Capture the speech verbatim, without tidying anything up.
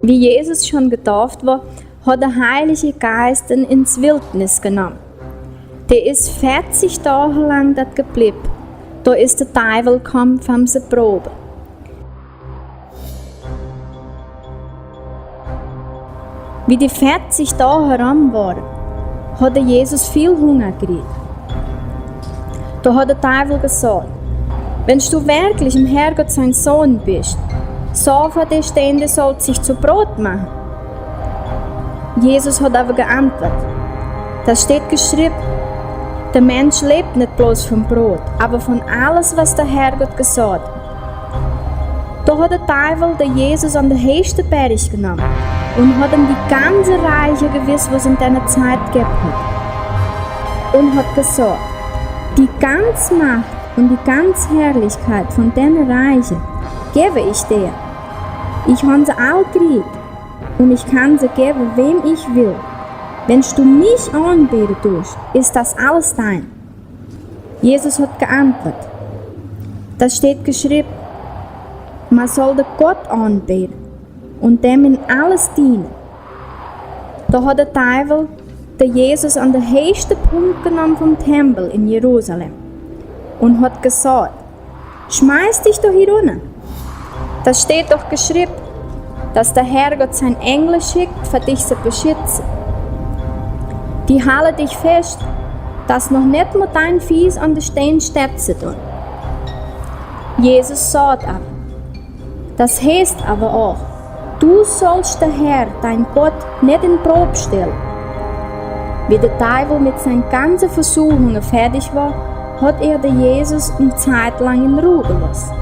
Wie Jesus schon gedauft war, hat der Heilige Geist ihn ins Wildnis genommen. Der ist vierzig Tage lang dort geblieben. Da ist der Teufel gekommen, um sie zu proben. Wie die vierzig Tage herum waren, hat der Jesus viel Hunger gekriegt. Da hat der Teufel gesagt: „Wenn du wirklich dem Herrgott sein Sohn bist, sag den Stein, der soll sich zu Brot machen.“ Jesus hat aber geantwortet: „Das steht geschrieben, der Mensch lebt nicht bloß vom Brot, aber von alles, was der Herrgott gesagt hat.“ Da hat der Teufel den Jesus an den höchsten Berg genommen und hat ihm die ganze Reiche gewesen, was es in der Zeit gegeben hat. Und hat gesagt: „Die ganze Macht und die ganze Herrlichkeit von den Reichen gebe ich dir. Ich habe sie alle gekriegt und ich kann sie geben, wem ich will. Wenn du mich anbeten tust, ist das alles dein.“ Jesus hat geantwortet: „Das steht geschrieben, man soll den Gott anbeten und dem in alles dienen.“ Da hat der Teufel den Jesus an den höchsten Punkt genommen vom Tempel in Jerusalem und hat gesagt: „Schmeiß dich doch hier runter. Das steht doch geschrieben, dass der Herrgott seine Engel schickt, für dich zu beschützen. Die halten dich fest, dass noch nicht mal dein Fuß an den Stein stoßen tut.“ Jesus sagt aber: „Das heißt aber auch, du sollst den Herrn, deinen Gott, nicht in Probe stellen.“ Wie der Teufel mit seinen ganzen Versuchungen fertig war, hat er den Jesus eine Zeit lang in Ruhe gelassen.